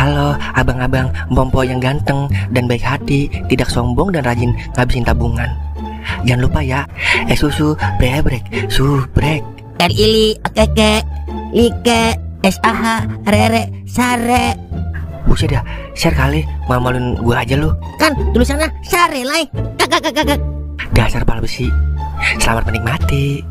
Halo abang-abang Mpompo yang ganteng dan baik hati, tidak sombong dan rajin ngabisin tabungan. Jangan lupa ya, susu brebrek, subrek. Ili, keke, like, SAH, rere, sare. Buset dah, share kali, malu-maluin gua aja lu. Kan tulisannya sare lai. Kakak. Dasar pala besi. Selamat menikmati.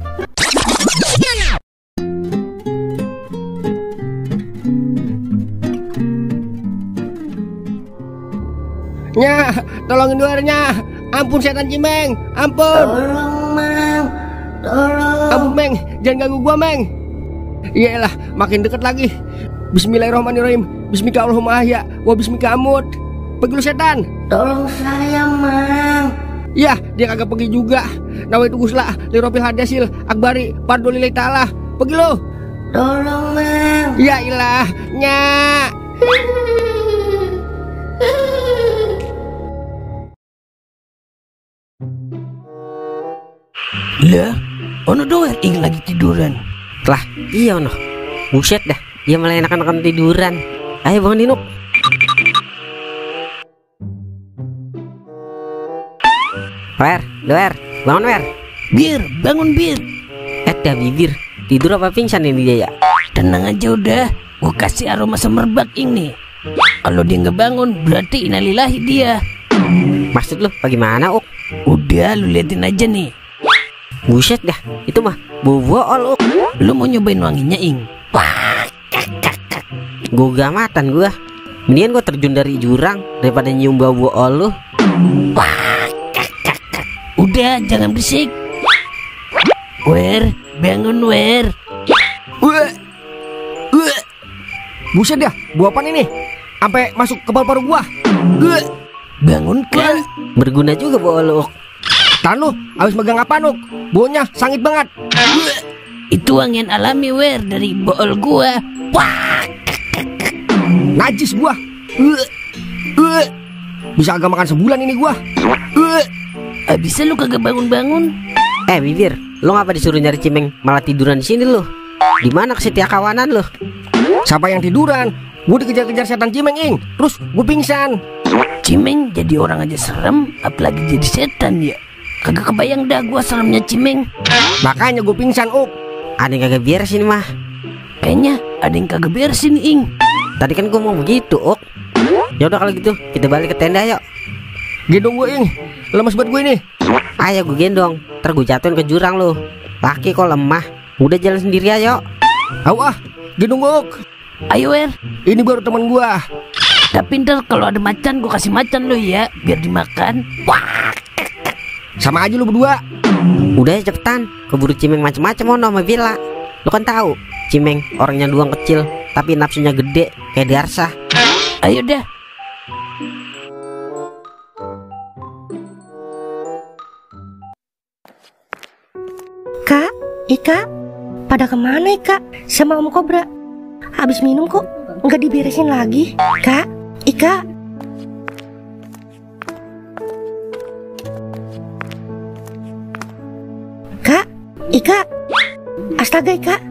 Nya, tolongin duarnya. Ampun setan Cimeng, ampun. Tolong, Mang. Tolong. Ampun, Meng, jangan ganggu gua, Meng. Iyalah, makin deket lagi. Bismillahirrahmanirrahim. Bismillahirrahmanirrahim. Wa bismikamut. Pergi lu setan. Tolong saya, Mang. Ya, dia kagak pergi juga. Nawaitu gusla liropil hadasil akbari pardo lillahi ta'ala. Pergi lu. Tolong, Mang. Ya ilah, nya. Lah, ono doer ing lagi tiduran. Lah, iya ono. Buset dah, dia malah enak-enakan tiduran. Ayo bangun Dinuk. Doer, bangun Wer. Bir, bangun Bir. Dah bibir, tidur apa pingsan ini dia ya? Tenang aja udah, gua kasih aroma semerbak ini. Kalau dia nggak bangun, berarti innalillahi dia. Maksud lu bagaimana, Uk? Udah, lu liatin aja nih. Buset dah, itu mah bool, Uk. Lu mau nyobain wanginya, Ing? Wah, gua gamatan gua. Mendingan gua terjun dari jurang daripada nyium bau bool lu. Wah, udah, jangan berisik. Wer, bangun Wer. Buset dah, buah apaan ini? Sampai masuk ke paru-paru gua. Bangun kan? Berguna juga bool lu, Uk. Tahan lu, abis megang apa Nuk? Baunya sangit banget. Itu angin alami Wer dari bool gua. Wah, najis gua. Bisa agak makan sebulan ini gua. Abisnya lu kagak bangun-bangun. Bibir, lu ngapa disuruh nyari Cimeng malah tiduran di sini lu? Di mana kesetia kawanan lu? Siapa yang tiduran? Gua dikejar-kejar setan Cimeng, Ing. Terus gua pingsan. Cimeng jadi orang aja serem, apalagi jadi setan ya. Kagak kebayang dah gua seremnya Cimeng. Makanya gua pingsan, Uk. Ada yang kagak beres ini mah. Kayaknya ada yang kagak beresin, Ing. Tadi kan gua mau begitu, Uk. Ya udah kalau gitu, kita balik ke tenda yuk. Gendong gua, Ing. Lemes banget gua ini. Ayo gue gendong, ntar gue jatuhin ke jurang lu. Laki kok lemah, udah jalan sendiri ayo. Awas, gendong gua, Uk. Ayo Wer, ini baru teman gua. Tapi ntar kalau ada macan gua kasih macan lo ya, biar dimakan. Wah, sama aja lu berdua. Udah ya cepetan, keburu Cimeng macem-macem ono sama Villa. Lu kan tahu, Cimeng orangnya doang kecil, tapi nafsunya gede kayak Darsa. Ayo dah. Kak, Ika, pada kemana Ika sama Om Kobra? Habis minum kok nggak diberesin lagi? Kak, Ika. Kak, Ika. Astaga Ika.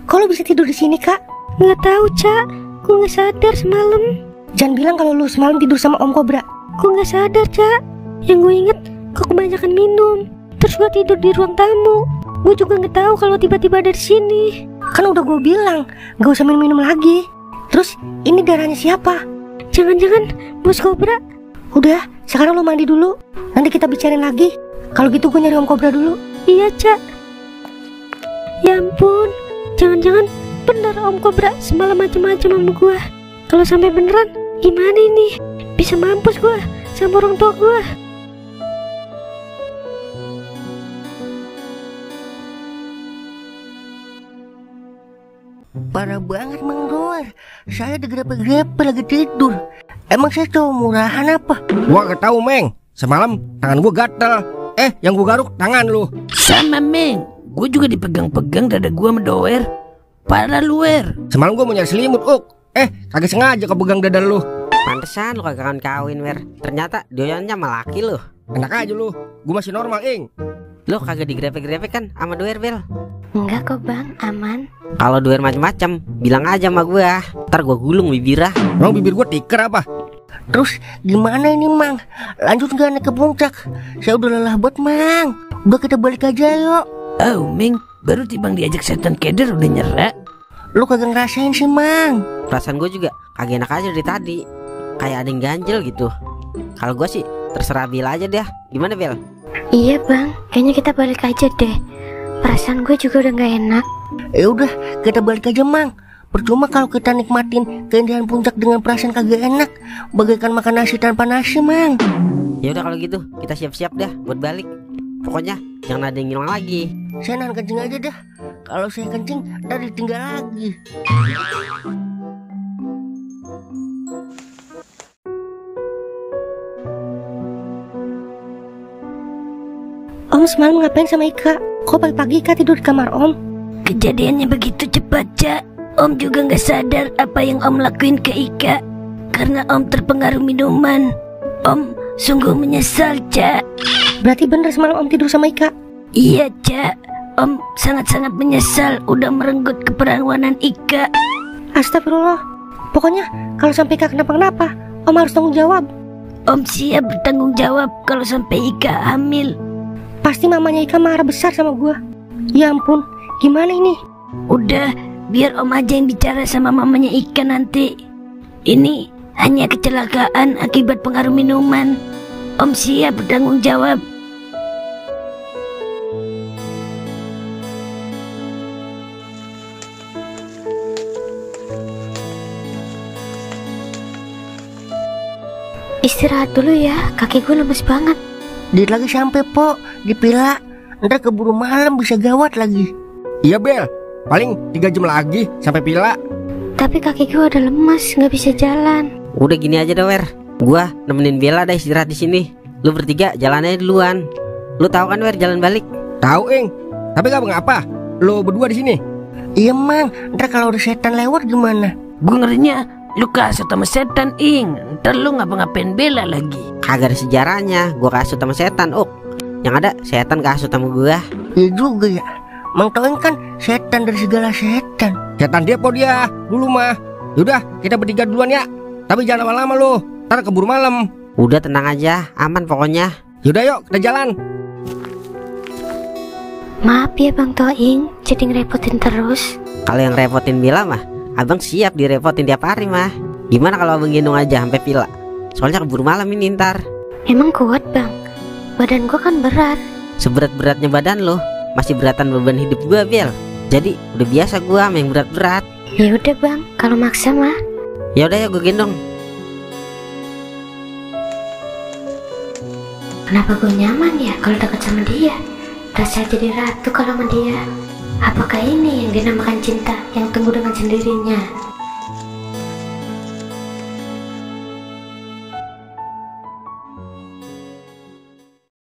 Kok lo bisa tidur di sini Kak? Nggak tahu Cak, gue nggak sadar semalam. Jangan bilang kalau lu semalam tidur sama Om Kobra. Gue nggak sadar Cak. Yang gue inget, kok kebanyakan minum. Terus gue tidur di ruang tamu. Gue juga nggak tahu kalau tiba-tiba ada di sini. Kan udah gue bilang, gak usah minum-minum lagi. Terus ini darahnya siapa? Jangan-jangan Bos Kobra. Udah, sekarang lo mandi dulu. Nanti kita bicarain lagi. Kalau gitu gue nyari Om Kobra dulu. Iya Cak. Ya ampun, jangan-jangan bener Om Kobra semalam macam-macam sama gue. Kalau sampai beneran, gimana ini? Bisa mampus gue sama orang tua gue. Parah banget Mang Doer. Saya digrepe-grepe lagi tidur. Emang saya cowok murahan apa? Gua gak tahu, Meng. Semalam tangan gua gatel. Yang gua garuk tangan lu. Sama Meng, gua juga dipegang-pegang dada gua sama Doer. Parah lu Wer. Semalam gua mau nyari selimut, Uk. Kagak sengaja kepegang dada lu. Pantesan lu kagak kawin, Wer. Ternyata doyannya sama laki lu. Enak aja lu, gua masih normal, Ing. Lu kagak digrepek-grepek kan sama Duer, Bel? Enggak kok bang, aman. Kalau Duer macem-macem, bilang aja sama gua. Ntar gua gulung bibirah. Emang bibir gua tiker apa? Terus gimana ini Mang? Lanjut gak naik ke puncak? Saya udah lelah buat Mang. Udah kita balik aja yuk. Oh Ming, baru timbang diajak setan keder udah nyerah. Lu kagak ngerasain sih Mang. Perasaan gue juga kagak enak aja dari tadi. Kayak ada yang ganjel gitu. Kalau gue sih terserah Bel aja deh. Gimana Bel? Iya bang, kayaknya kita balik aja deh. Perasaan gue juga udah gak enak. Ya udah, kita balik aja Mang. Percuma kalau kita nikmatin keindahan puncak dengan perasaan kagak enak, bagaikan makan nasi tanpa nasi Mang. Ya udah kalau gitu, kita siap-siap dah buat balik. Pokoknya jangan ada yang ngilang lagi. Saya nahan kencing aja dah. Kalau saya kencing, ntar ditinggal lagi. Om semalam ngapain sama Ika? Kok pagi-pagi Ika tidur di kamar Om? Kejadiannya begitu cepat, Cak. Om juga gak sadar apa yang Om lakuin ke Ika. Karena Om terpengaruh minuman. Om sungguh menyesal, Cak. Berarti bener semalam Om tidur sama Ika? Iya, Cak. Om sangat-sangat menyesal udah merenggut keperawanan Ika. Astagfirullah. Pokoknya kalau sampai Ika kenapa-kenapa, Om harus tanggung jawab. Om siap bertanggung jawab kalau sampai Ika hamil. Pasti mamanya Ika marah besar sama gua. Ya ampun, gimana ini? Udah, biar Om aja yang bicara sama mamanya Ika nanti. Ini hanya kecelakaan akibat pengaruh minuman. Om siap bertanggung jawab. Istirahat dulu ya, kaki gue lemes banget. Dikit lagi sampai Po, di Pila. Ntar keburu malam bisa gawat lagi. Iya Bel, paling 3 jam lagi sampai Pila. Tapi kaki gue udah lemas, nggak bisa jalan. Udah gini aja dah Wer. Gua nemenin Bella dah istirahat di sini. Lu bertiga jalannya duluan. Lu tahu kan Wer jalan balik? Tahu Ing, tapi gak mengapa. Lu berdua di sini. Iya Mang, ntar kalau ada setan lewat gimana? Gue ngerinya lu kasut sama setan, Ing. Ntar lu ngapa-ngapain Bella lagi. Kagak ada sejarahnya. Gua kasut sama setan, Yang ada setan kasut sama gua. Iya juga ya. Mang Toeng kan setan dari segala setan. Setan dia Po dia dulu mah. Yaudah kita bertiga duluan ya. Tapi jangan lama-lama lu, ntar keburu malam. Udah tenang aja, aman pokoknya. Yaudah yuk kita jalan. Maaf ya Bang Toing, jadi ngerepotin terus. Kalau yang repotin Bella mah, abang siap direpotin tiap hari mah. Gimana kalau abang gendong aja sampai Pila? Soalnya keburu malam ini ntar. Emang kuat Bang? Badan gua kan berat. Seberat-beratnya badan lo, masih beratan beban hidup gua Bel. Jadi udah biasa gua sama yang berat-berat. Ya udah Bang, kalau maksa mah. Ya udah ya gue gendong. Kenapa gue nyaman ya kalau dekat sama dia? Rasa jadi ratu kalau sama dia. Apakah ini yang dinamakan cinta yang tumbuh dengan sendirinya?